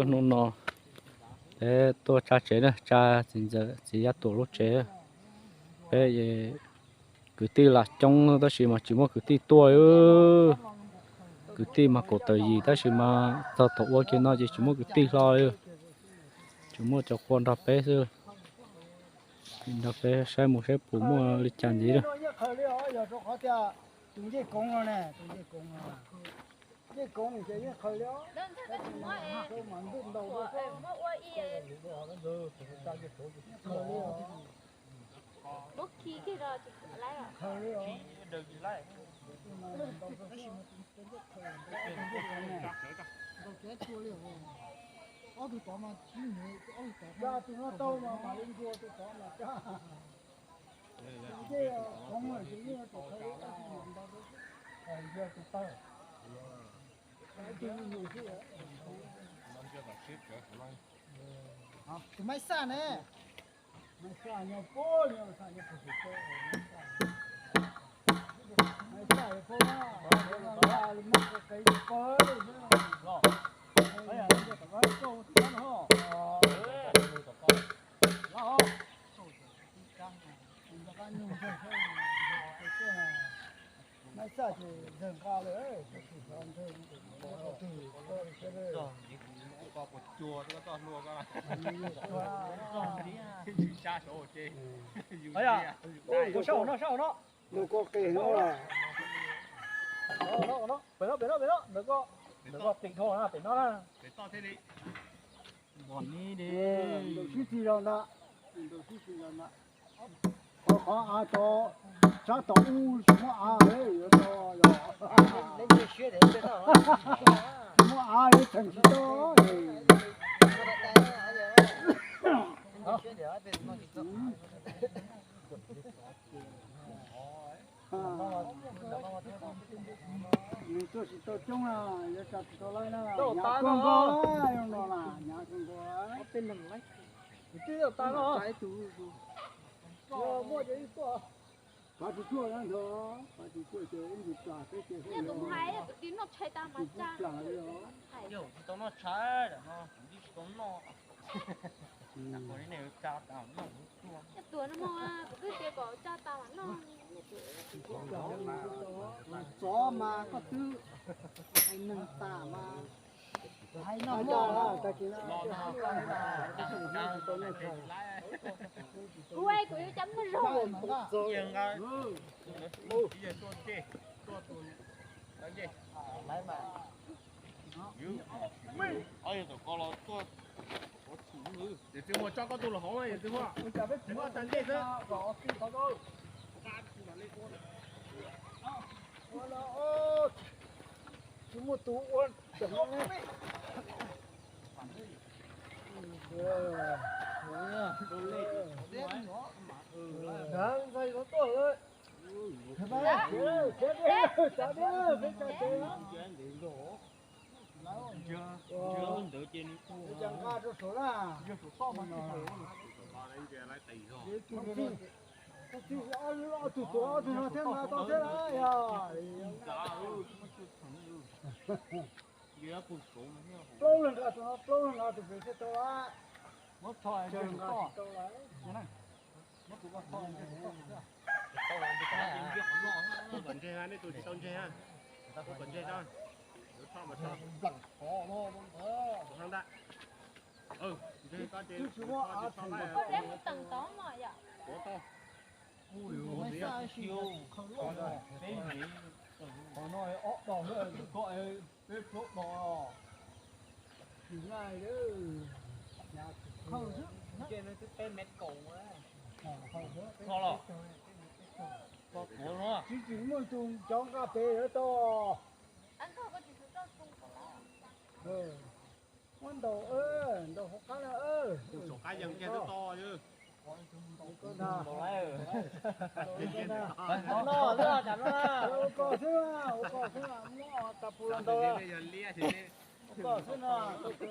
Hnub no peb tuaj tsa tsev na, tsa txiv ntxawm txiv Yaj Tuam lub tsev. Peb kwv tij lam coob tab sis mas tsis muaj kwv tij tuaj. Kwv tij mas kaum tawm yim tab sis mas txog thaum ua kiag no ces tsis muaj kwv tij hlo li. Tsuas muaj cov qua nrog peb xwb. Nrog peb saib mus saib puas muaj li cas ntxiv lawm. Tus Maiv Xaj ne. Maiv Xaj ces ntawg nqa lawm. Tus sab hauv no, sab hauv no. Nws ko qis no. Pem no, pem no, pem no, ntawm ko, ntawm ko pem dhau na, pem no na. Ntaus sib txig los ntag, ntaus sib txig los ntag. Qhov av tod, sab tod ub tsis muaj av, yuav tau yog tsis muaj av yuav tseem tsis tau. Nws tuaj tsis tau coob na, yuav tsa tsis tau laib na. Hnyav kawg nkaus, zoo no na, hnyav kawg nkaus. Pav tsis tuaj na ntag, pav tsis tuaj ces ib ntsis plam peb ces ib ntsis plam li os. Txov mas koj twb hais neeg tas mas. Kuv, kuv yuav cov muaj zog. Yawm Txiv Muas, tso koj tus los hauv, Yawm Txiv Muas, tso ncej xwb. Tsis muaj tus ua tseem ne. Ntxhais no tuaj lawm. Tus tuav ob tug no thiab nqa tau thiab na yog. Plaub leeg nqa tus no, plaub leeg nqa tus pem thiaj tau lawm. Muab tho, muab tus ko tho. Kom ntseg, nej tus tsis tau ntseg, kom ntseg, yuav tho mas tho. Tus hab ntag. Ntseg tso ces tsis tho lawm. Tuav tau. Qhov no ob dos, ko peb plaub dos. Tsis tsis muaj tus cov nqa pem yuav tau. Muab ntaus, ntaus hauv qab na. Saum qab yees kiag twb to. Ua koj xwb, ua koj xwb, muab tas pus los ntaus. Ua koj xwb no. Koj xwb no.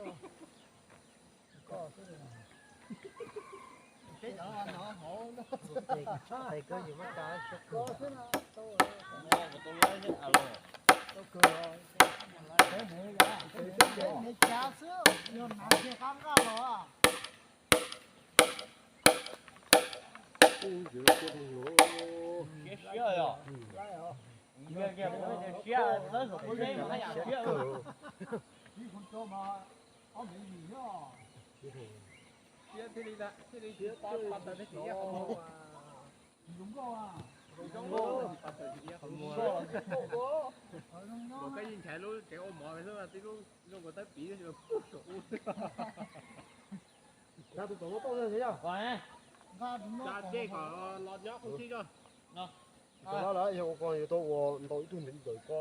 Cav xwb, yog hnav kiag qab nqaj los. Siab siab yog. Siab, siab, siab. Siab thiaj li, thiaj li tab pas tawm teb tsis iab qhov muag. Zoo nkauj, zoo nkauj. Luag koj yeej nrhiav lub tsev ua mov xwb, tib lub zoo nkaus tab piv saum ub. Nqa tus tom no tuaj yog. Nqa tus no, nqa kom cej kom los nyob qhov thib zog. Tus tom no lawm yog ua koj yuav tau ua ntaus ib tug ntawm ko.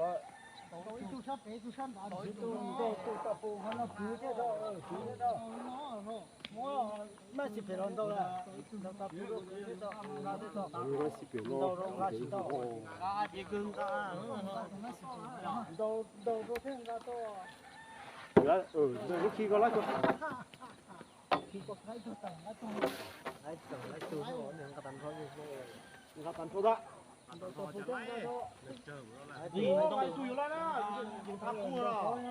Ntaus ib tug sab pem, ib tug sab nrad, ib tug ntaus tus tau pus qhov no kwv thiab rau, kwv thiab rau. Maj xis pem los ntaus lawm, ntaus tau pus rau kwv thiab rau, nqa thiab rau. Maj xis pem los ntaus rau nqa tsis tau. Nqa ces kawg nqa. Ntaus, ntaus rau thiab nqa tau. Lub khi ko lab ko. Khi ko lab ko. Lab tag nrho, nqa tag nrho da. Tus yuav lab na, yus thab qhua los. Tsis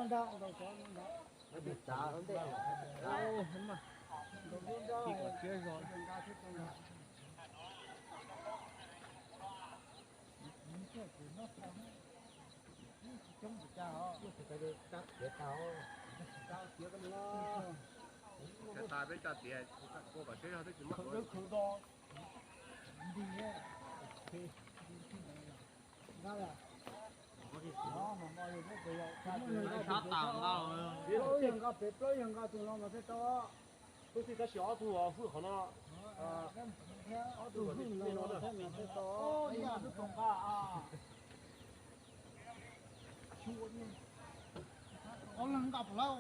tas peb tso tias ua kom siab zog twb tsis muaj. Plaub yawg nqa pem, plaub yawg nqa tus no mas thiaj tau. Tus tij tab sis ob tug hwj qhov no. Ob tug hwj no thiab mas thiaj tau. Ob leeg nqa puas laib?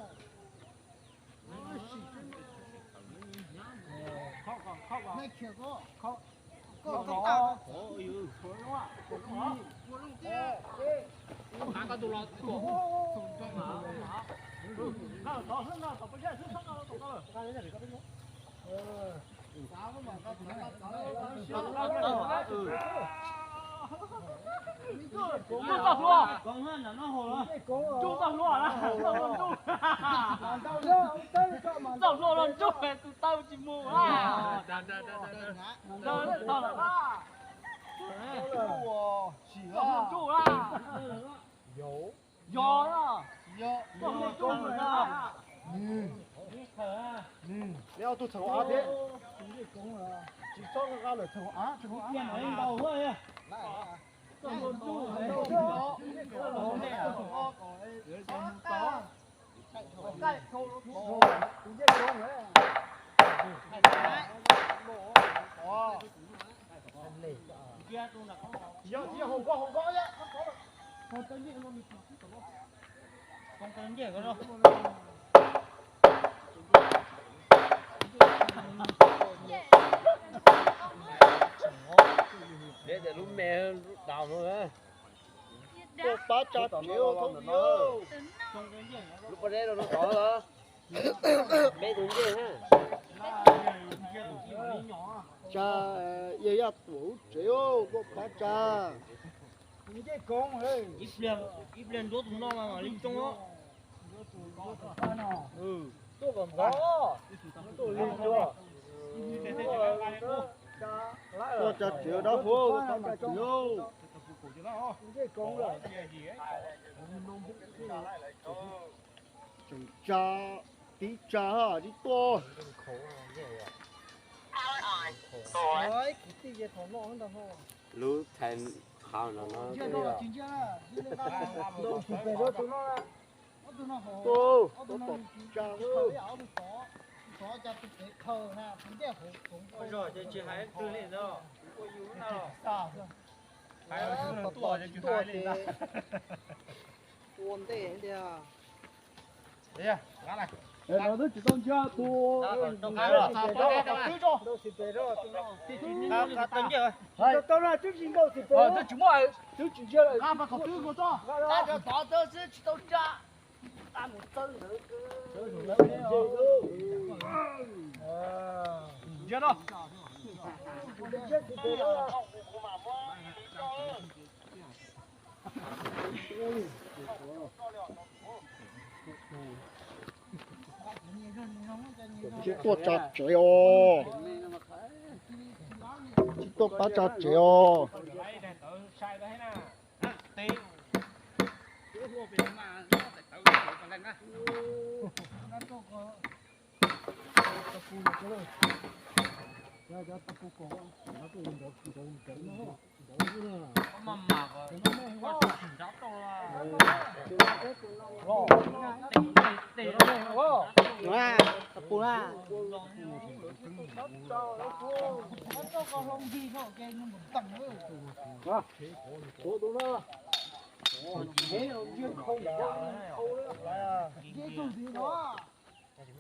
Ntsuj txoj hlua, ntsuj txoj hlua, txoj hlua los ntsuj tus taw tsis mus. Ntsuj txoj hlua, ntsuj la. Yog, yog, yog. Neb ob tug txheem av thiab. Tsis txhob nqa lawm txheem av, txheem av. Yog, yog, hauv ko, hauv ko. Deb tias lub me lub daus no. Tuaj pab tsa tsev ua thaub ti. Lub pob zeb rau lub tod los. Peb tus ncej na. Tsa, yawg yaj tuam lub tsev, tuaj pab tsa. Ib pliag ntsuab tus no mas mam li tsoo. Tuaj kom ntxov, tuaj lig ntsuab. Tuaj tsa tsev dab hub, tuaj tsa tsev. Tseem tsa, tib tsa tib tuaj. Lub thaij qhov no no. Tuaj, tuaj tom tsa. Ua ntej tiag. Los twb tsis tau ntsia tus. Tsis tau na, twb tsis nkaus xim pem. Twb tsis ntsia lawm. Ntsia no. Tsis tuaj tsa tsev os. Tsis tuaj pab tsa tsev os.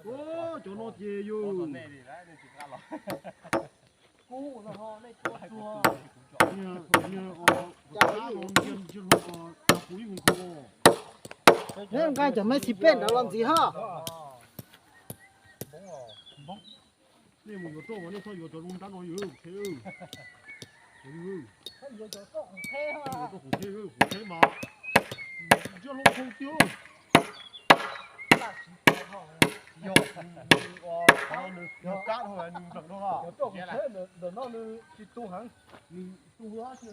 Cov no ces yus nqa cov me xis pej ntawd los ntxiv hab. Nej mus yuav roj mas nej txhob yuav cov zoo nrab no yus. Yuav cov khoom theb mas ntsiab hlob thoob tiag. Yog nws yog kab dhau nws npleem dhau. Cov roj khoom theb ntawm no nws tsis tu heev, nws tu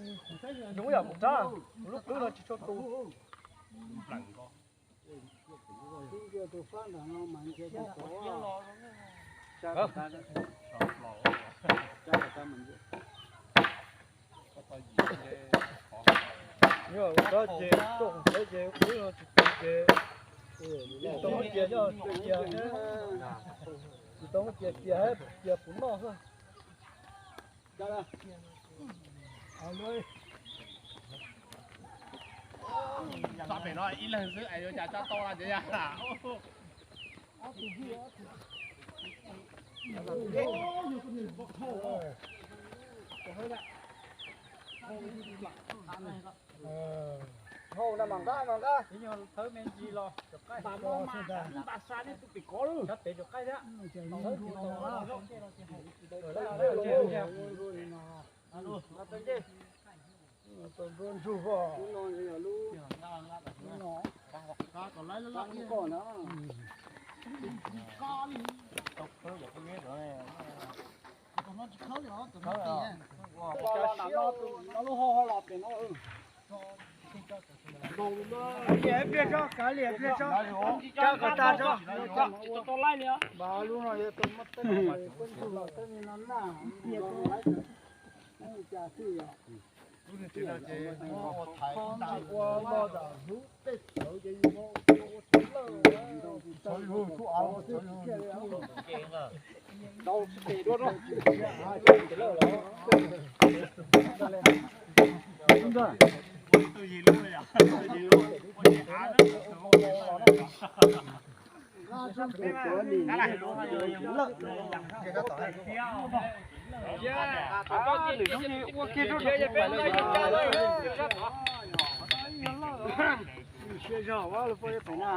nws khoom theb zoo yam kuv rab, lub qwb no tsis tshua tu. Yog ua rab ces roj khoom theb ces qwb no tsis tu ces tsis tau muab cia, yog cia, tsis tau muab cia, cia, cia puv noj xwb. Tso pem no ib leeg xwb es yuav cas tso tau no ces yog. Hau na mas nqa mas nqa. Thawb me ntsis los, nqa sa nej tus pem kov lawm. Sab pem rau qaij thiab. Liam pliag tso, kav liam pliag tso. Tso kom tag tso. Mas lub no yog tau muab teb peb ntug los teb li no na. Ua los tam hlub tej txawv ces yus ua txawv lawm. Siab zog ua lub poj ib pem na.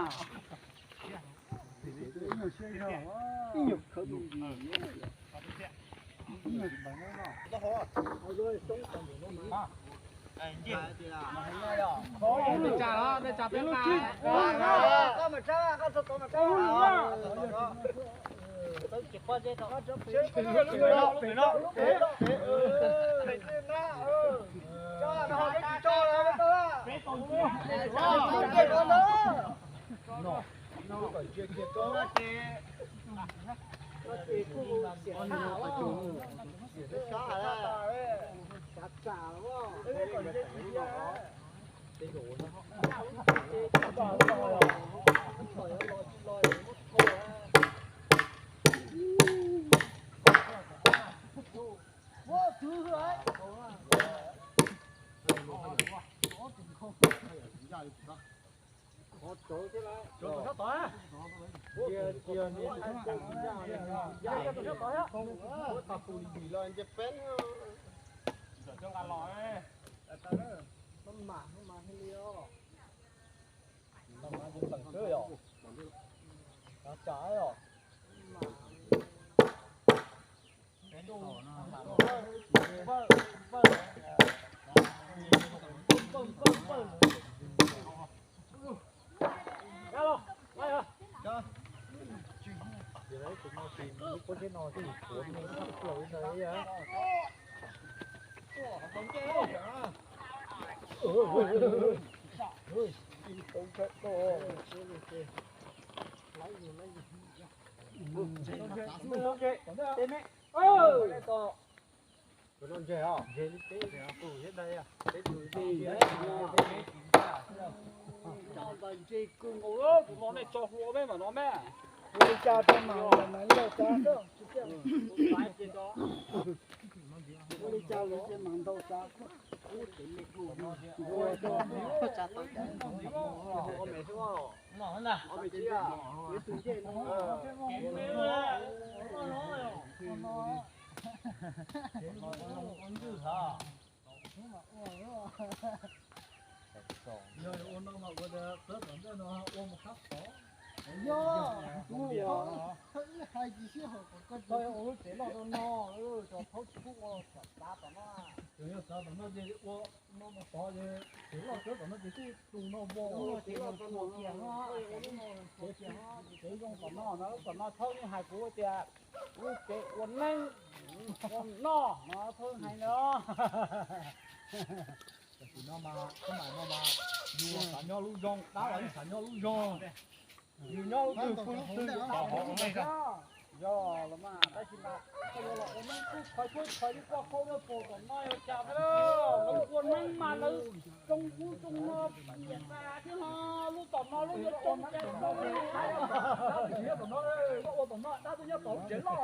Ua li cas rau mas mas ntaus tsav xwb. Ua li cas lawv mas ntaus tsav xwb. Yog ua no mas ua txawv tom ntej no ua mus sab tod. Yog, tus ua, hais tsis sib haum kom koj ua lub tsev loj rau no, cov thaub tsis pub ua txav tom no. Yog txav tom no ces ua no mus tod ces tsev loj txawv tom no ces twb tus no vau ua tsev loj rau no, tsev zoo tom no no, tom no thaub yeej hais kuv tias lub tsev ua neeb ua noj no thaub hais no. Tam sim no mas, no mas yus xav nyob lub zoo, dab los yeej xav nyob lub zoo. Yus nyob lub twg pw lub twg, yus tau hauv lub twg. Yog los mas tab sis mas koj yuav los ua neeb kuj khov khuab khov li koj qhov lub puag tom no yog cas thiab. Lawv ua neeb mas lawv tsoo ub tsoo no, nyiam tas thiab ho lub tom no lub yuav tsoo cas tsoo li. Ua tom no, dab tuaj nyob tom lub tsev loj,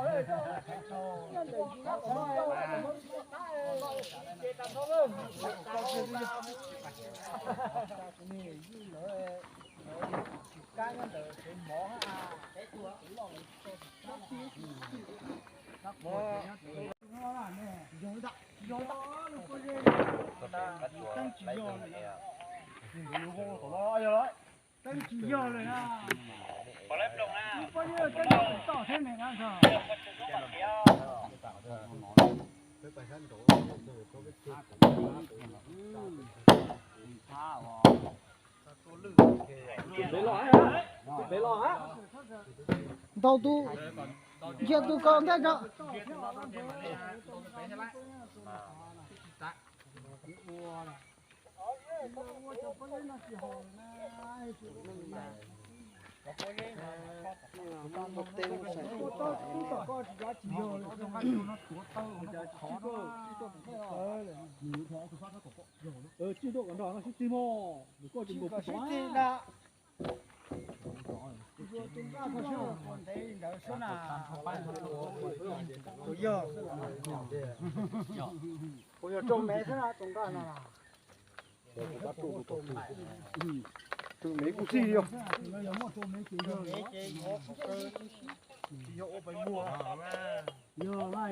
nyob ntawm yus nyob tom no, tom no ces tas nrho lawm. Kab nyob ntawm tsev mov, teeb tsis yog lawm, teeb tsis yog lawm na. Poj niam teeb tsis tau thiab ne na. Ntau tus ntsia tus kaus ntej tso. Tsis tuaj kom nrog no sib txig mog, nws koj tsis nkaus pib tov. Yog, yog rau me xwb na, rau nqaj no. Rau me kuj txig yog. Yog mas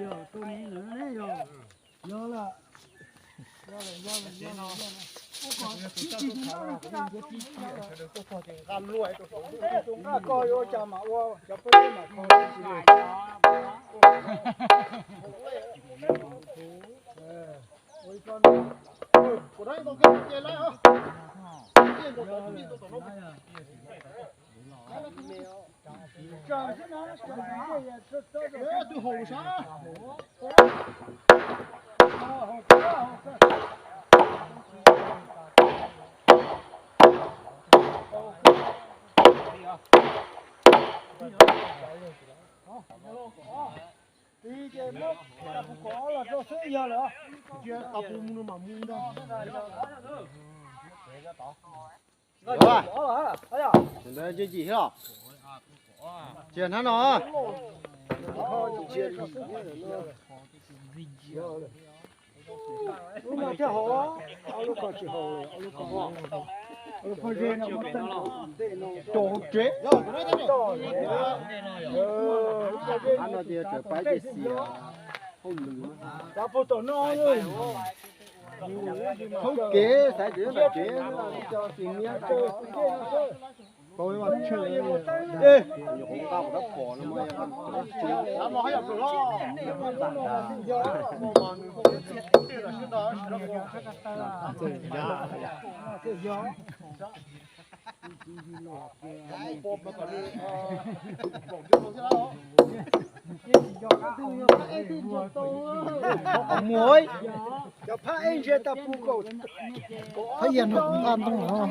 yog rau me ntawd ne yog. Yog lawm. Yog lawm, yog lawm, yog lawm, yog lawm. Ua kom tib tsis tsis nyob li xwb na. Nqa luaj rau saum ntuj, rau nqaj koj yuav ua cas mas ua, cov peb mam kho tib tsis li. Ua li ko no. Kuv dab tau keb ces lawm os. Cia nkaus tom tib tij tau tom no. Tsaws xwb na, tsaws. Twb haus sab. Tiv ces muab kuv kom los rau xwb yog lawm. Cia tau kuv mus no mas mus no. Ntawd ntsia yim thiab los. Cia hnab no. Lub no thiaj haus, ob lub ko tsis haus, ob lub ko, ob lub pob zeb no muab teeb tom ntej no rau hauv tsev. Ab no ces tseem pab ces xis hauj lwm. Xav puag tom no, thaub kev xav tseem nyob tom tsev, cov tsis niab. Kau ib vaj tshaw, nyuam qhuav nqa kuv rab phom no mas yog vaj tshaw. Mus, cov phab ej ntsia tau pus kaum, phab yas nrog kuv nqa ntoo.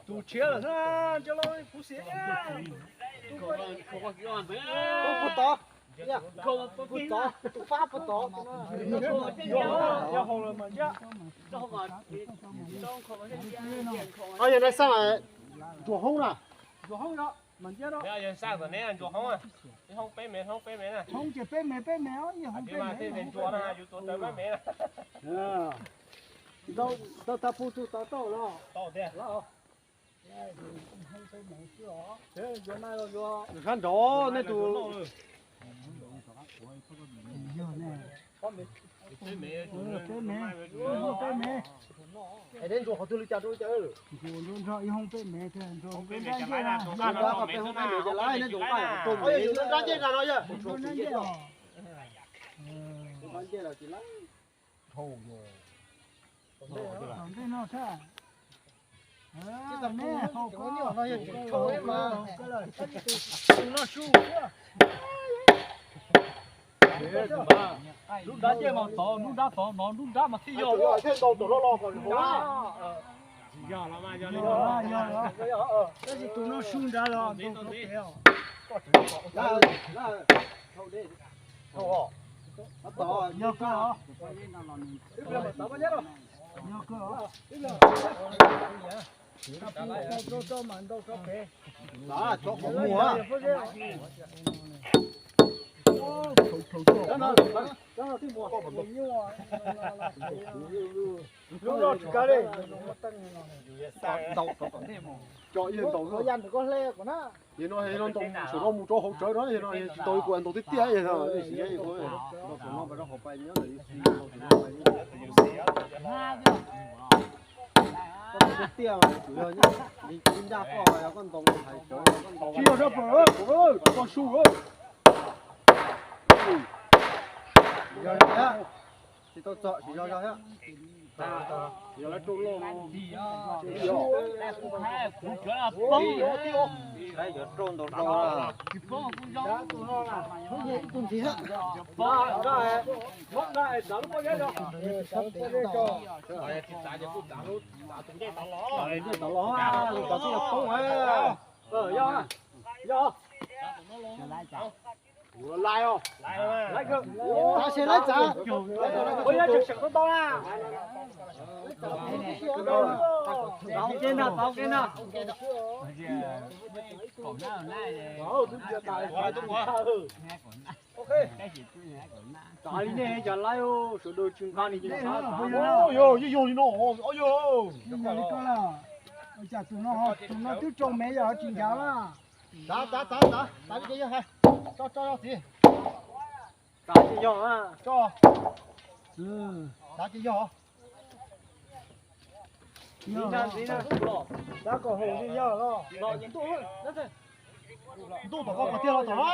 Tus tshiab lawm xwb, cov laus kuv xiam. Puag tod, puag tod, tus fab puag tod. Yog haus lawm mas ntsiab. Yog nais xaj, ntsuas hoob na. Ntsuas hoob yog mas ntsiab no. Yog nais xaj tom neb ntsuas hoob, hoob peb me, hoob peb me na. Hoob ces peb me peb me, yog hoob peb me. Ntsuas na, yus tuav tawv peb me na. Ntau, ntau tag pug tug tau tau los. Tau tiag. Sab nraud nej tus. Es neb ntsuas qhov twg li cas rau li cas? Nrog ib hoob peb me, nrog nrab ncej na, nrab ncej na no yog. Tom ntej no sab. Tus no su. Lub nrab ncej mas tod, lub nrab tod no, lub nrab mas thiaj yog. Tab sis tus no su nrad los ntau. Yog kawg os. Yog kawg os. Rau mas ntau rau pem. Lub no tsis kav li. Cov ib ntaus ya nws koj hle kom na. Yog no yog no ntaus saum no mus rau hauv tsawv no, yog no tsis tau kuv ntaus tiag tiag. Tiag tiag mas kuv yog ncaj koj, yog koj ntaus hais tsawv, koj ntaus. Tsis yog sab pawg, koj su. Yog tsis tau txog tsis yog zog thiab. Yog lawv rau loj. Yog rau ntau rau. Yog, yog. Lais os. Lais kawg. Txav se lais txav. Ua yog tseem seem tau tau na. Txav ke na, txav ke na. Txav li nej cov lais sawv daws tsis nqa li. Yog, yog li no, yog. Cas tus no, tus no twb tsoo me yog tsis ncav na. Txav, txav, txav, txav, txav li ces yog hais. Tso, tso yog txiv. Txav ces yog. Txav ces yog. Txav kom haum li yog los. Ntuj tom koj qhov tiag los tom no.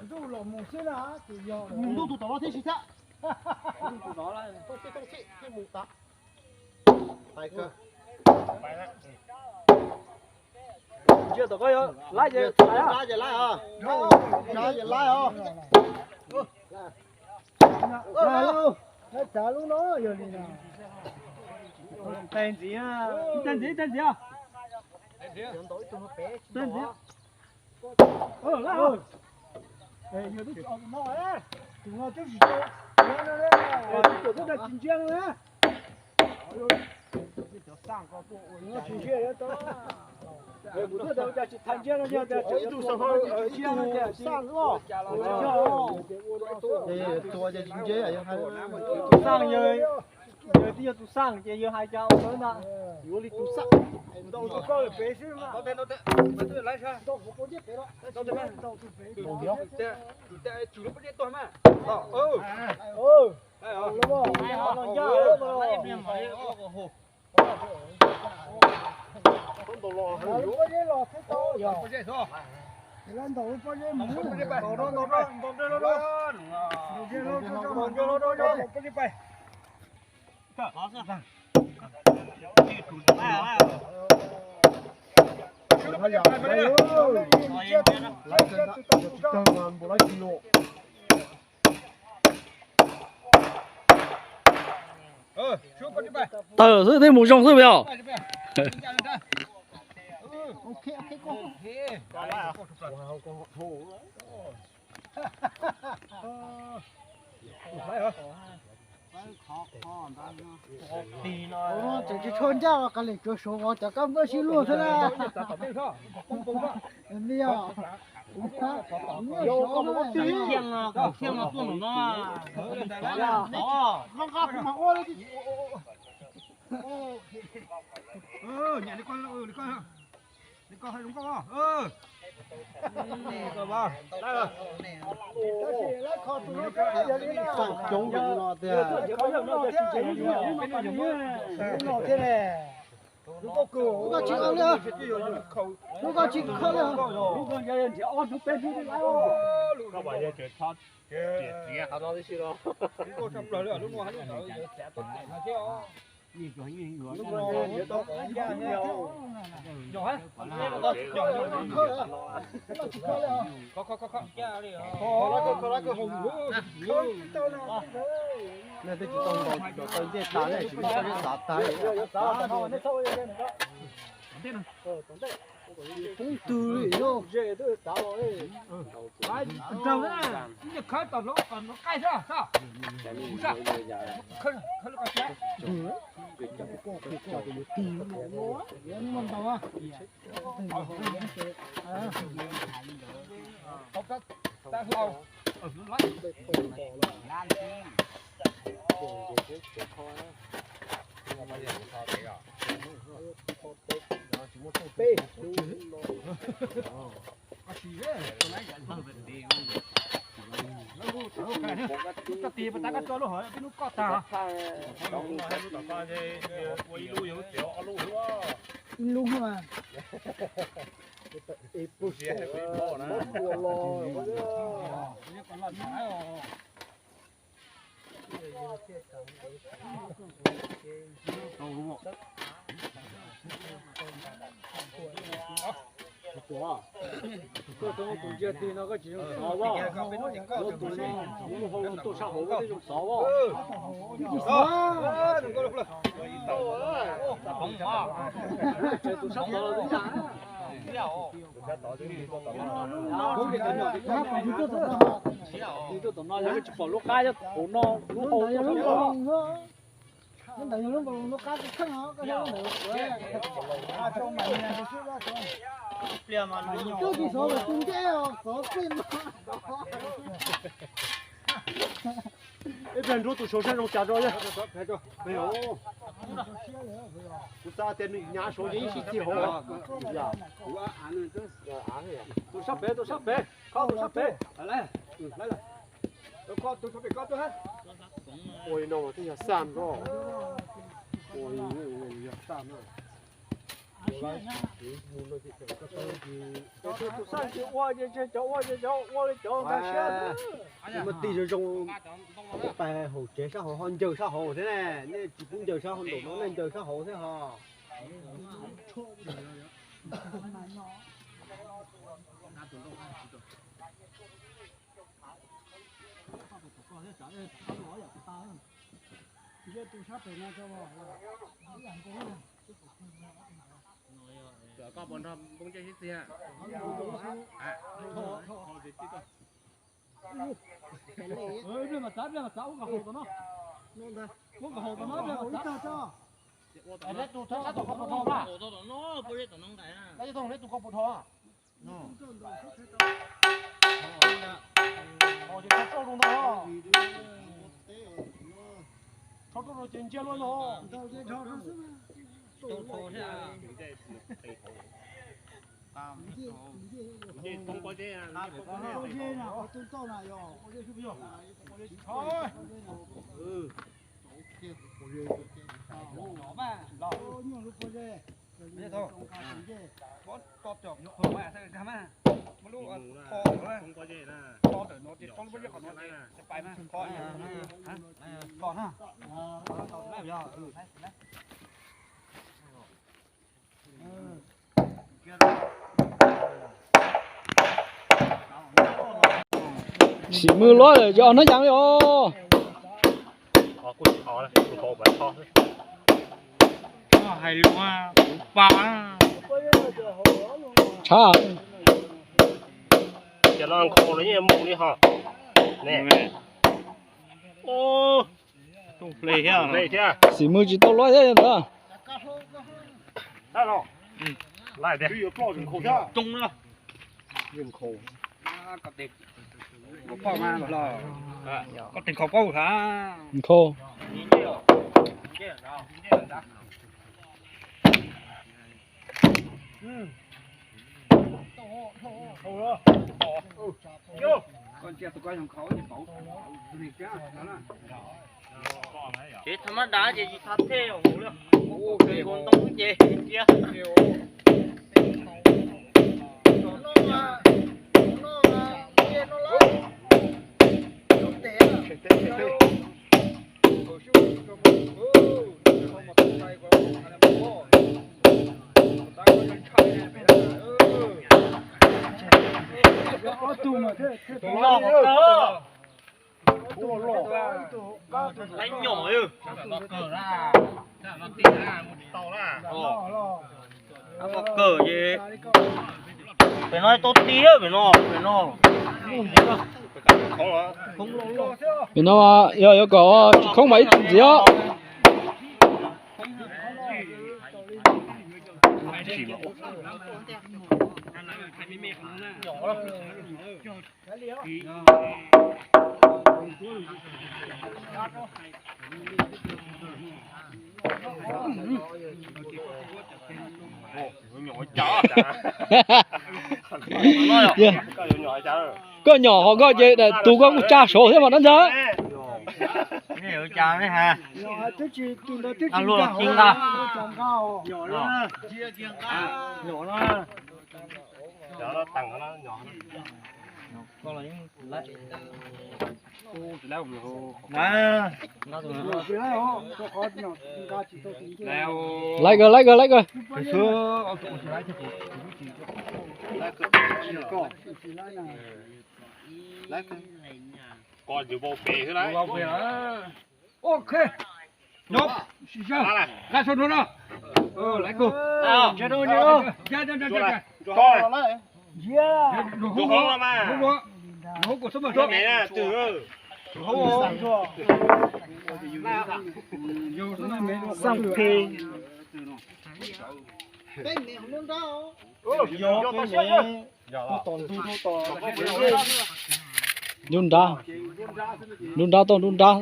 Ntuj los mus xwb na, tus yog. Ntuj tus tom no thiab si thiab. Ntuj tus tom no thiab mus tas. Ntsia tom koj yog laib ces laib os. Laib ces laib os. Laib txav lub no yog li no. Tes ntxiv, tes ntxiv, tes ntxiv. Tes ntxiv. Tus no twb tsis tau, tus no twb tsis ntsia no na. Tus no tsis ntsia, kuv twb tias cas tsis tau ntsia no, yog tias ib tug xab hau, ib tug xab loj, tsis yog. Tus xab yog Yog twb yog tus xaj ces yog hais cas ua ntawd ntag. Yuav li tus xaj. Ntau tus koj pem xwb mas. Tus tes tsum lub pob zeb tuag mas. Tawm xwb thiab mus zoo xwb yog. Tseem tsis tshua ncaj los qas lem tsuav suav vov cov kab npauj sib luag xwb na. Coob no tiag. Lub koj tsis khawb li, lub koj tsis khawb li. Nej twb tsis tau ntaus tsis tau ncej tas ne, tsis muaj pob zeb xav tag. Poob twg li yog. Koj tis pas tas koj tso lub hov peb lub koj tag. Ib lub mas. Koj tau tus ntsia tig no koj tsis zoo xov as. Tus no mus hau tuaj sab hauv koj thiaj zoo xov as. Tseem tus sab tod los twb yam. Tig tuaj tom no yog koj tsis pom lub qab nyob hauv no, lub hau tuaj sab hauv. Lub ntawd yog lub npaus lub qab koj kheej os, koj yog lub ntawd. Twb tsis xov mas tus ncej os, xov xij mas. Ib pliag nrog tus saud saib zoo cas tso. Kuv xav tias nws hnyav saud ces ib sij txia hauv. Tus sab pem, tus sab pem, koj tus sab pem. Ua li no mas twb yog xaj nrog. Ua li yog xaj na. Tus xaj tsis ua ces cov ua ces cov ua li cov nkag siab. Muaj tig zoo zoo, pais hauv tsev sab hauv ho ncaws sab hauv thiab ne. Nej tsis pub ncaws sab hauv nraum no, nej ncaws sab hauv thiab ho. Koj puas nrog npoo ncej sib txiag? Ib pliag mas txav, ib pliag mas txav, ua nkauj haus tom no. Ua nkauj haus tom no, ib pliag mas txav. Tus thawj sab tom ko puas dhau mas? Tus ko puas dhau? Tus ko puas dhau? Xim Mwm luaj lawm, yog hnab yas li os. Hais lus pa. Tshaj. Cov no nkhaus los yeej mus li ho. Xim Mwm tsis tau luaj thiab ntawd. Nkhaus. Ces tha mab dav ces tsis tha thej hauv lawm. Ua ke ua ntoo ces cia. Ob tug mas thiaj, thiaj tau. Loj hov kawg. Laiv nyom. Loj kawg ces pem no tau ti pem no, pem no. Pem no yog yuav kom tsis khoob mas ib txwm ntxiv os. Koj nyom ho koj ces daim tus koj kuj tsa saud thiab mas dab ntxawg. Laib kawg, laib kawg, laib kawg. Nrub nrab, nrub nrab tau nrub nrab.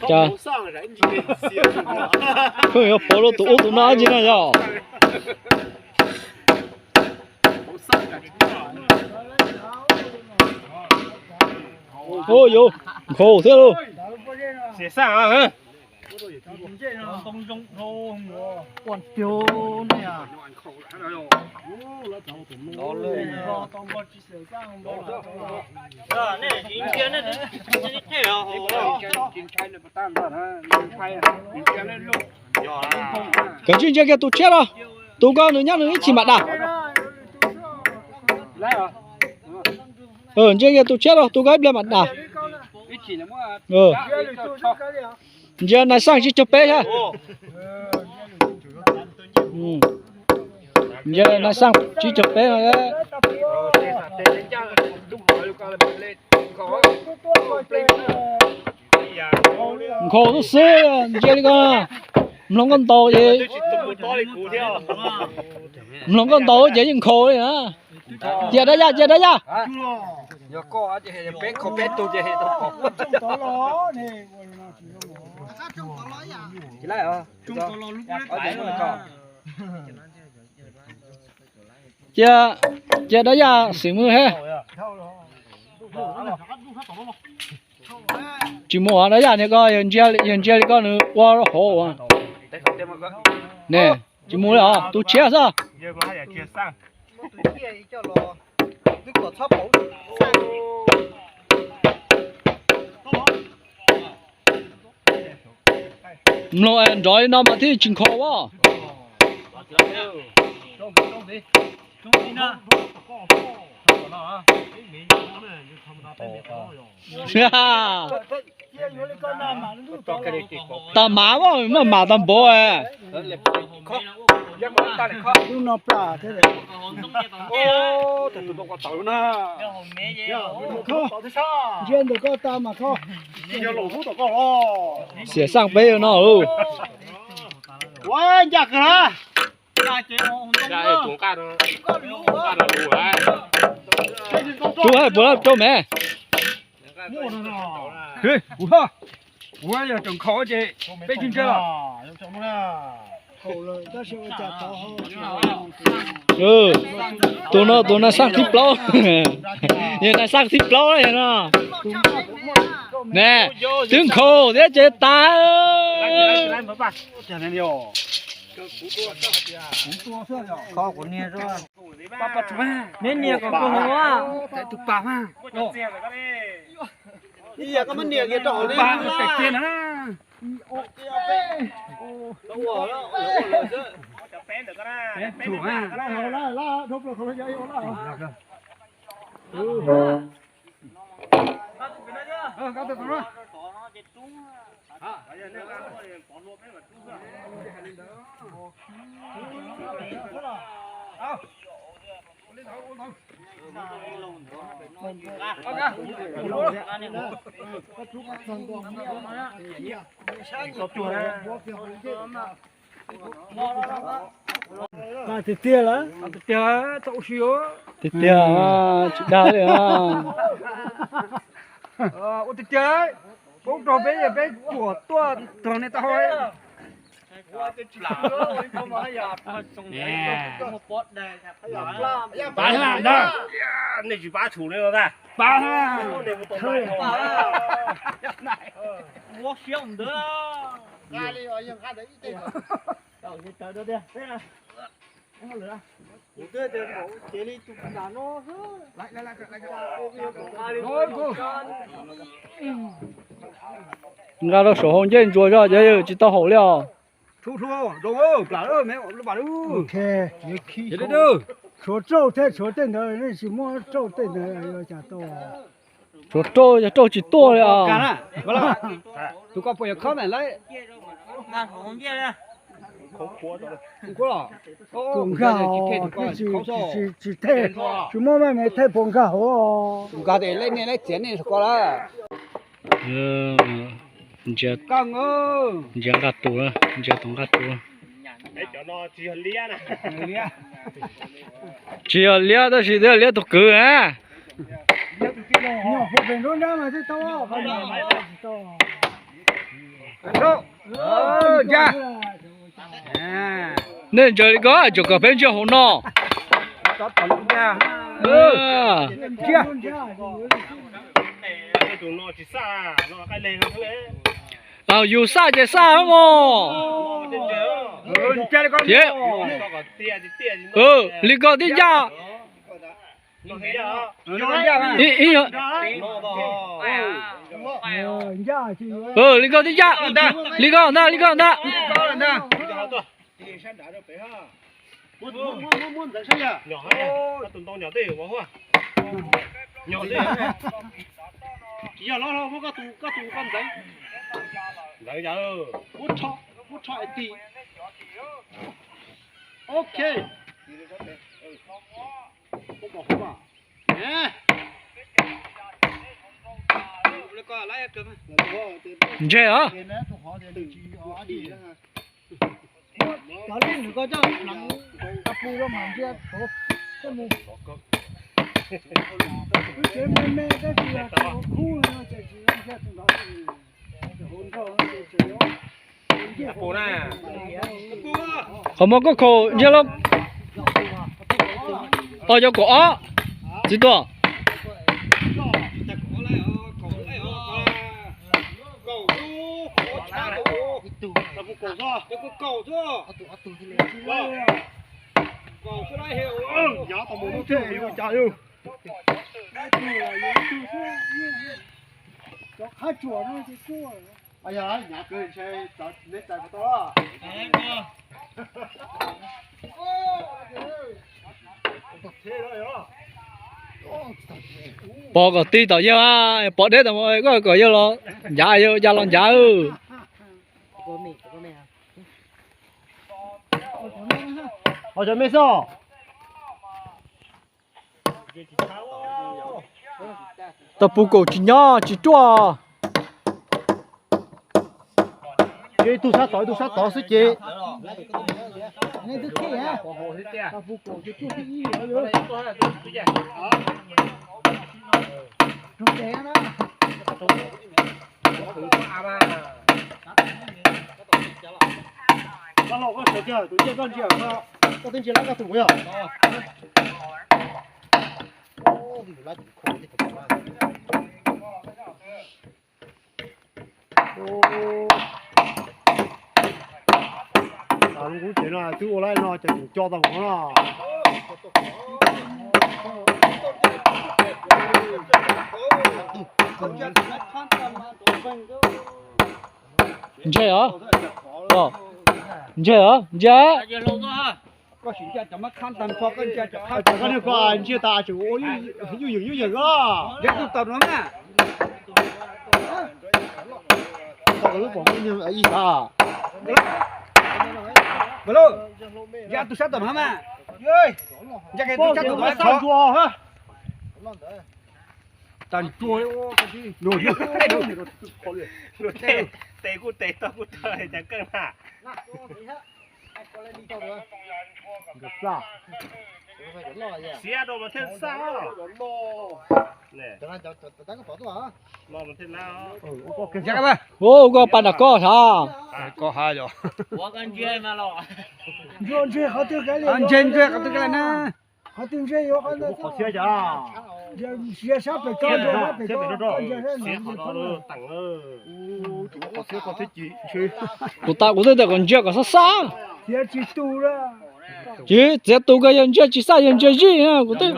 Cas pheej yuav pauv rau tus ub tus no ntsis na yog. Ua yuav nkhaus thiab lauj. Koj tsis ntsia kiag tus tshiab los, tus koj nws nyob nws ib chim mam dam. Ntsia kiag tus tshiab los, tus koj ib pliag mam dam. Ntsia nais xaj tsib caug peb thiab. Ntsia nais xaj tsib caug peb no. Nkhaus tub xwb, ntsia li ko. Mloog koj ntaus ces, mloog koj ntaus ces yeej nkhaus li na. Cia dab yaj, cia dab yaj. Yog koj ces peb kho peb tug ces tau pom. Cia, cia dab yaj xim mws he. Tsis mus dab yaj niag ko, yog ntsia li koj nws ua hauv ua. Ne, tsis mus li os, tus tshiab xwb. Mloog nrov li no mas thiaj tsis nkhaus as. Tas mav, maj mam tas npaum. Ntsia ntawm koj tas mas kho. Xiam xaj peb no. Ua ncaj kawg na. Rub hais puas rau me. Kuv yog tseem khaus ces peb tsis ntsia los. Tus no tus nais xaj thib plaub. Yog nais xaj thib plaub no. Ne, twb nkhaus thiab ces tas. Neb nias kom kawg nkaus. Tiag tiag lawm. Tiag tiag, tsis dag li. Ua tiag tiag, poob rau peb, peb tuam tuaj rau nej tau. Pab ntag, nej tsis pab tshum li no ntag. Pab, nqa rau saum hau ncej ntsuas zog ces tsis tau haum li os. Tshuav rauj thiab tshuav tej ntawd, nej tsis muab rauj tej ntawd yuav cas tau. Tshuav rauj, yog rauj tsis tuaj li os. Tus koj puas yog khob na lawm? Tus nkag tsis tej, tsis muaj maj me tej puas nkag hauv. Nkag tes lej nej lej txiav nej koj lawm. Ntsia nqa tus, ntsia tus nqa tus. Tsis yog liab tab sis twb yog liab tus kwv na. Nej ntsaws li ko tsuas kom peb ntsia hauv no. Yus xaj ces xaj mog. Li ko tib ncaj. Li ko tib ncaj. Li ko ntag, li ko ntag. Ntse os. Qhov muag koj khaum ntsiag los. Tau cov kaum ob. Txiv tuag. Pov kom tij tom yawg, pov deb tom koj kom yawg los ncav, yawg ya los ncav. Ho cov me xwb. Tau pus kaum tsis nyob tsis ruaj. Ib tug sab tod ib tug sab tod xwb ces. Koj twb ntsia lab koj tus yog. Lub kub tsev no twb ua lawm no ces tseem co tau no. Ntse os, ntse os, ntse. Koj niag ko ntsia tas tseem ua nyuj yeem nyuj yeem os. Yog tus tau no na. Tau lub pom ib tas. Yog tus sab tom no mas. Yog tus sab tom no. Tag ntua. Tes kuj tes, tog kuj tog, cas keej na. Siab rau mas thiaj xa. Ua koj pa nram koj sav. Ntse ntse qhov twg ka na. Qhov twg ntse yuav qhov ntse. Siab sab pem ko, ntse sab pem ko. Kuv tas kuv twb tias kom ntsia kom xab xab. Txiav tsis tu, txiav tu koj yog ntsia tsis xab yog ntsia zij na kuv twb.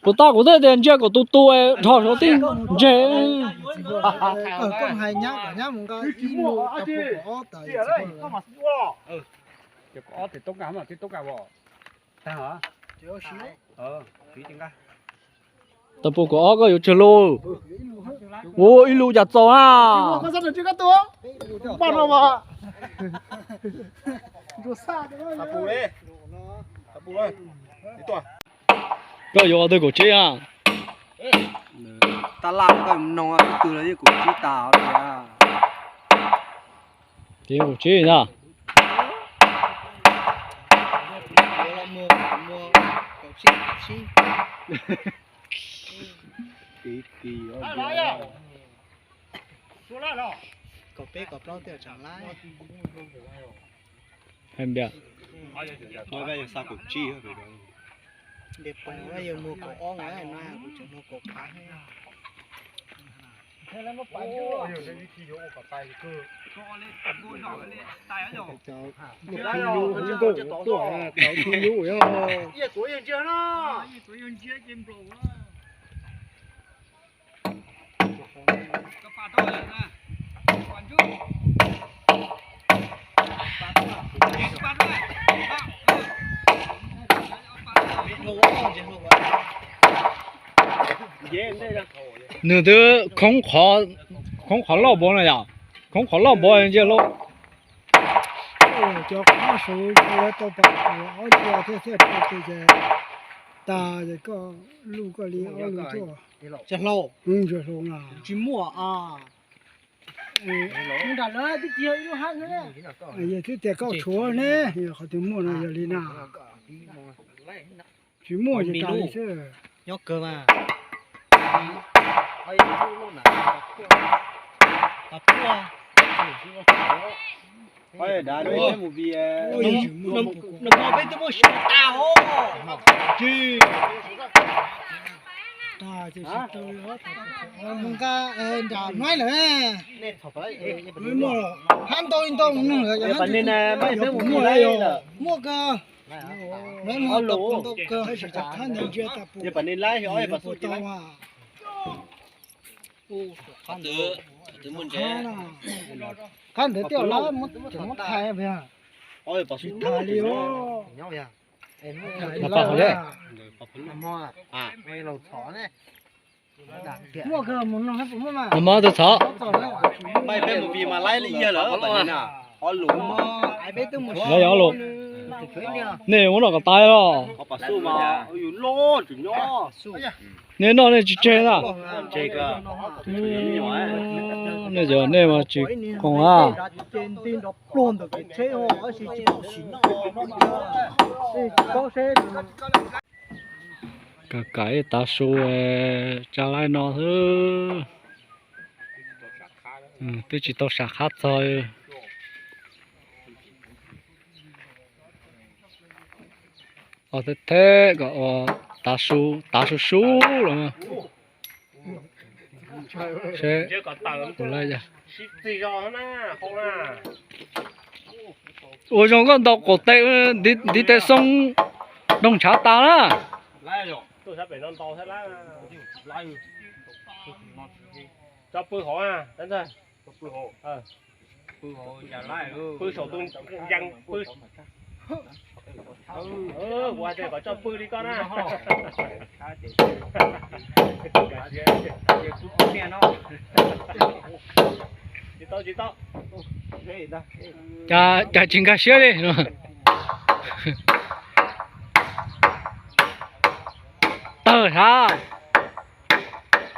Kuv tas kuv twb tias ntsia kom tu tu dhos saum tib ntse. Tau pus kaum ob koj yuav tsawg lus. Ua ib lus cas txaus na. Koj yuav ua twg kaum tsib a? Tab laj koj no ib tug los yeej kaum tsib tas tias. Kaum tsib na. Kaum peb kaum plaub tej tseem laib. Ntiag pog yuav muag kaum ob na, kuv tseem muag kaum phav. Nws twb khoob qhov loj npaum no yom, khoob qhov loj npaum ntsia lauj. Cov qab saud tau tas ob cua thiab thiaj tau ces tas ces koj luj koj li ob lus tuaj. Ntsia hlau, ntsia hlau na. Tsis muaj a. Yog twb tias koj tshuav ne, yog qhov twg muaj no yog li na. Tsis muaj, nyob kawg mas. Peb twb muaj xyoo tas hos. Mus nqa nram Maib lawm. Hab ntau li ntau neeg lawm, yog hab ntau muaj lawm, yog muaj kawg. Maib mus tau ntau kawg, hab ntawd ntsia tas puas tau. Qhab ntawd twb lawm, tseem muab thaiv, tsis thaiv li os. Nag hmo tus txhov, lawv yog ob lus, nej ua noj kom tas los. Nej noj nej tsis tseg na. Nej cov nej mas tsis qoos na. Kam kam ib tav su, tsa laib no xwb. Twb tsis tau sam qhab txog. Os, theb theb kom ua tav su, tav su su los. Ua zoo koj ntaus qaum tes, ntiv tes xoo, nroo ntshav tas na. Tso pw hauv, pw saum tus ntses, pw. Ua tes kom tso pw li koj na. Tsis tau, tsis tau. Cas tsis nkag siab li. Tawg sab.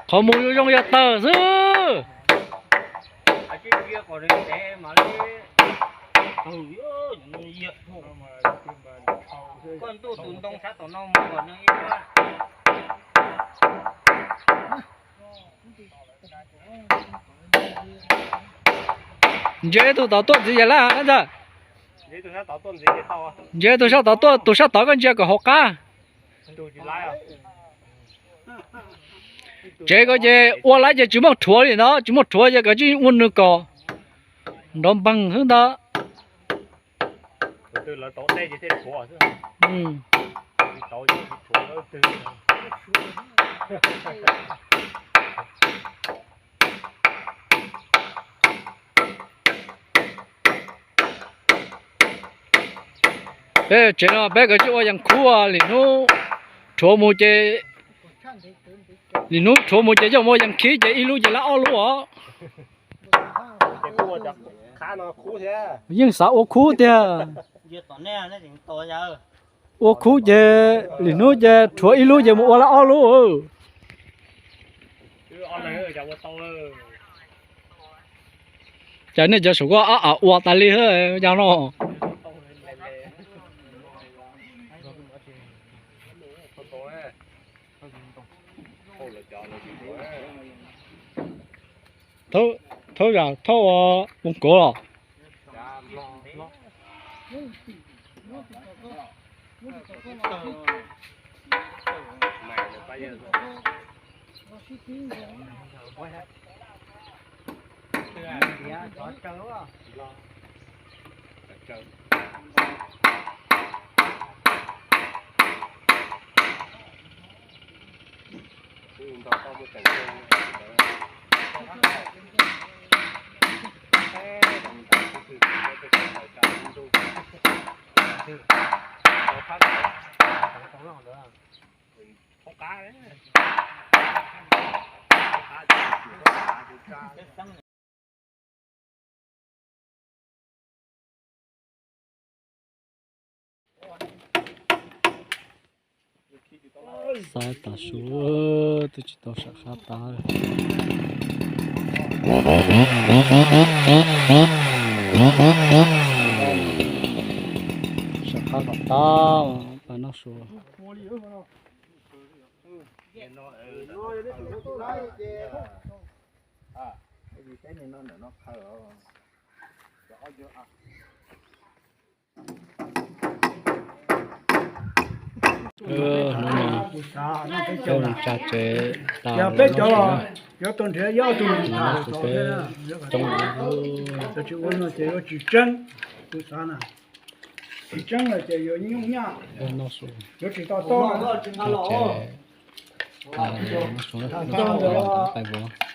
Qhov mus zoo zoo yog tawg xwb. Koj ntuj tus ntoo sab tom no mus kom nws ib Ntsia tus tom tuaj ntxiv yam laj na ntxawg. Ntsia tus sab tod tuaj, tus sab tod koj ntsia kom haum qab. Tsev ko ces ua laib ces tsis muaj rhuav li ntawd, tsis muaj rhuav ces koj tsis ua nws kom nrov npeeg xwb ntawd. Peb tsev no peb kov tsij ua yees khub, lim hnub rhuav mus ces, lim hnub rhuav mus ces coj mus ua yees khib ces ib lub ces lab ob lub os. Yeej xav ua khub tiag. Ua khub ces lim hnub ces rhuav ib lub ces mus ua lab ob lub. Cas nej cov saum ko ab am ua tas li yog no. Thaub zam thaub ua mus kuv los. Xav tas su, twb tsis tau sam qab tas. Sam qab kom tau, pas no Hnub no peb mus tsa tsev tas, cov tus nrhiav yob tus mus tham tau coob, tsis ua no ces yuav tsis tseeb. Kuv xav na, tsis tseeb lawm ces yuav nyuaj nyaj, yuav tsis to taub.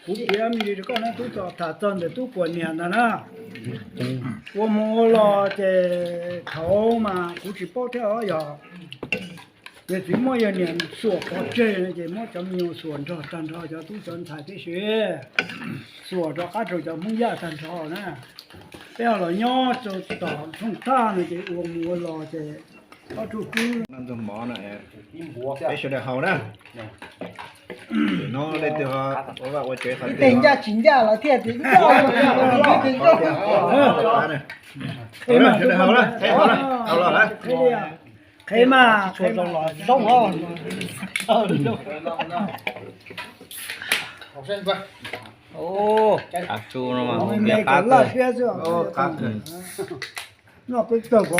Kuv piav me ntsis rau koj na, tub txom tham txog ntawm tub kuam niam ntag na. Ua mus ua los ces thaum mas kuv tsis paub thiab os, yog yawg txiv muab yawg niam xuas pov tseg no ces muab cov me nyuam xuas nrog tag nrho, cov tub cov ntxhais tib si, xuas rov qab rau cov Hmoob Yaj tag nrho na. Peb ho los nyob rau tom Thooj Thaj no ces ua mus ua los ces ob tug kwv, peb sawv daws haus na. No leej twg ho ua vaj ua tsev qhov twg, ncaj tsis ncaj los thiaj tias ncaj. Sawv daws haus na, haus los na. Qheb mas, qheb mas. Av tsu no mas noj peb tawg ko.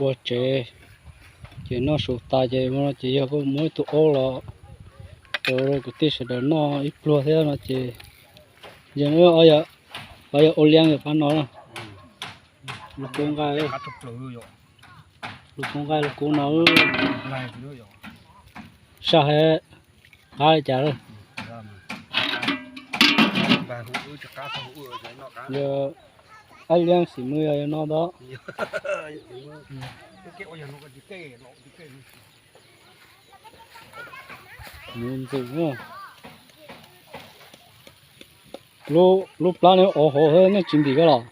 Ua tsev ces noj su tas ces, ces yog muab ib tug aub los ua rau kwv tij sawv daws noj ib pluag thiab no ces, yog ua liab yog pab no, lub kub nqaij, lub kub nqaij lub kub no, saj hev, qab li cas lawm. Yog ab liab xim mws yog no ntag. Ntxim, lub plab no ua hauv thiab nej tsis ntim koj los?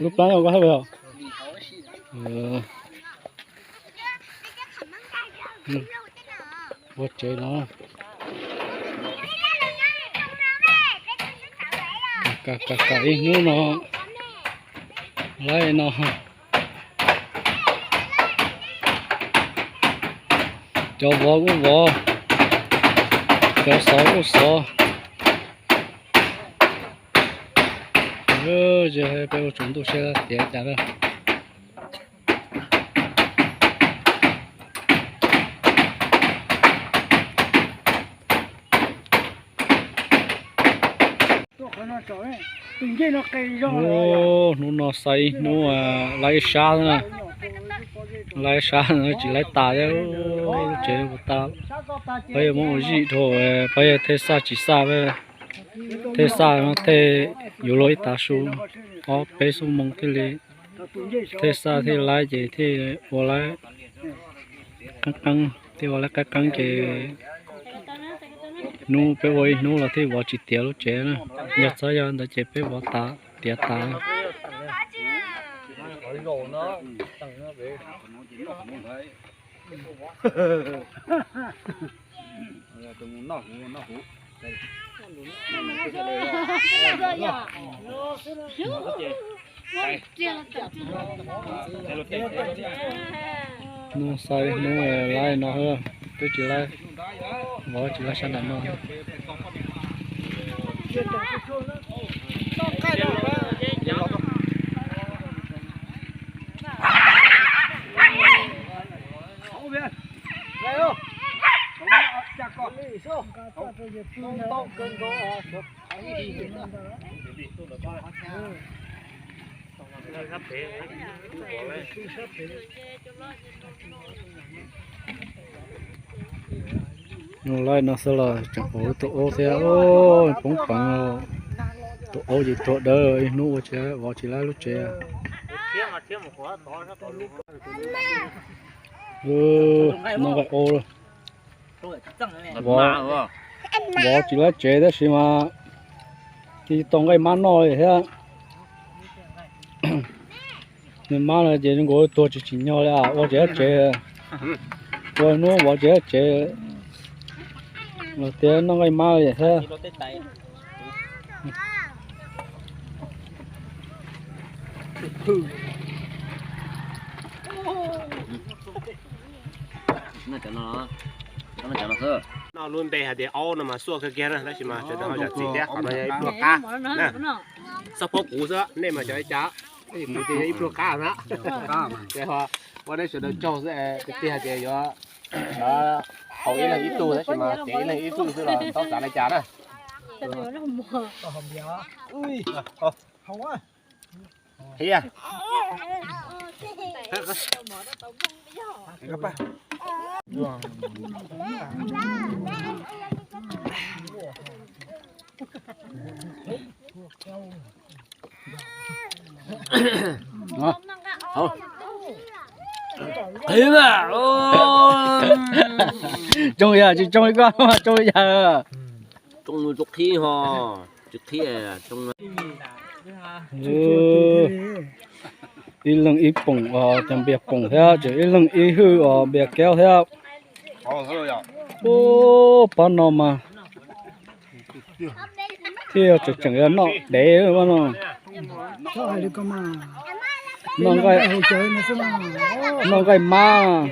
Lub plab no koj haj os. Ua tsev no, kam kam ib hnub no laib no. Cov vov kuj vov, cov xov kuj xov. Ces peb ua tsaus ntuj seb tiav cas lawm. Hnub no xa ib hnub laib ib sab na, laib ib sab tsis laib tas thiab. Lub tsev puas tas, pab yawg muab ua zij dhau, pab yawg thej xaj tsis xaj, thej xaj no thej yuav luag ib tav su, ob peb xuab moos thiaj li, thej xaj thiaj laib ces thiaj ua laib qeeb qeeb, thiaj ua laib qeeb qeeb ces hnub peb ua ib hnub los thiaj vov tsis tiav lub tsev na. Yog txhob yog ntawd ces peb vov tas tiav tas. Hnub xa ib hnub laib no, twb tsis laib, vov tsis laib sab nram no. Nws laib no xwb los tseem ua tus aub thiab, poob peev. Tus aub ces tuag dawb, ib hnub ua tsis, vov tsis laib lub tsev. Noj nqaij aub, vov tsis laib tsev tab sis mas cia tau nqaij mab noj li thiab. Nws mab no ces nkaus tuag tsis tsim nyog li, ua tsis laib tsev, ua hnub vov tsis laib tsev. Los tias noj nqaij mab li thiab. Noj lub npe hais tias aub no mas xuaj kawg kiag na, tab sis mas sawv daws ho zam txim thiab, qhov no yog ib pluag qab na. Xab phob kuv xwb, nej mas xyov li cas, kuv ces yog ib pluag qab na. Ces ho ua nej sawv daws tsaug xwb, tiag tiag hais tias yuav haus ib leeg ib tug tab sis mas ces ib leeg ib tug xwb los tau xav li cas na. Thiab Qhib mas, tsoo yam tsis tsoo li koj, tsoo yam. Tsoo qhib ho, tsis qhib tsoo. Ib leeg ib poom os, cov npias poom thiab, tseem ib leeg ib hwj os, npias kaub thiab. Ub, pab no mas thiaj tseem tseem yuav noj dev no. Noj nqaij mab,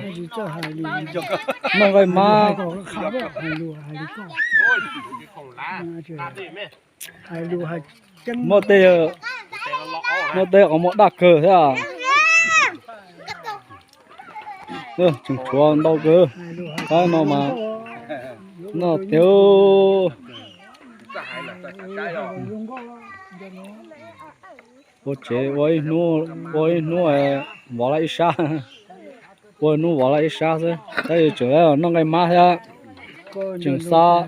noj nqaij mab. Muaj tej, muaj tej qhov muag daj kawg thiab. Tseem tshuav ntau kawg. Pab no mas noj tiag. Ua tsev ua ib hnub, ua ib hnub vov laj ib sab, ua hnub vov laj ib sab xwb, tab sis tseem noj nqaij mab thiab, tseem xab,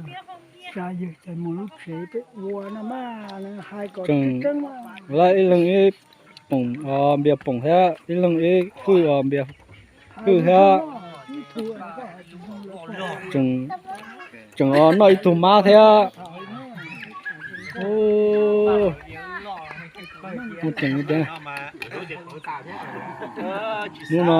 tseem lawv ib leeg ib poom os npias poom thiab, ib leeg ib hwj os npias hwj thiab, tseem os noj ib tug mab thiab. Hnub no,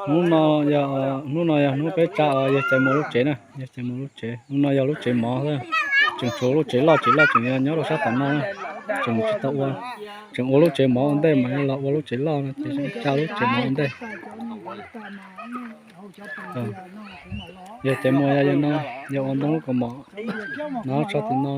hnub no yog, hnub no yog hnub peb tsa os, yog caiv mus lub tsev na, yog caiv mus lub tsev. Hnub no yog lub tsev mov xwb, tseem tshuav lub tsev loj, tsev loj tseem yog nyob rau sab tom no, tseem tsis tau ua, tseem ua lub tsev mov ua ntej mas yog los ua lub tsev loj no ces tsa lub tsev mov ua ntej. Yog caiv mus yog, yog no, yog ua ntoo lub kaus mom no tso tim no.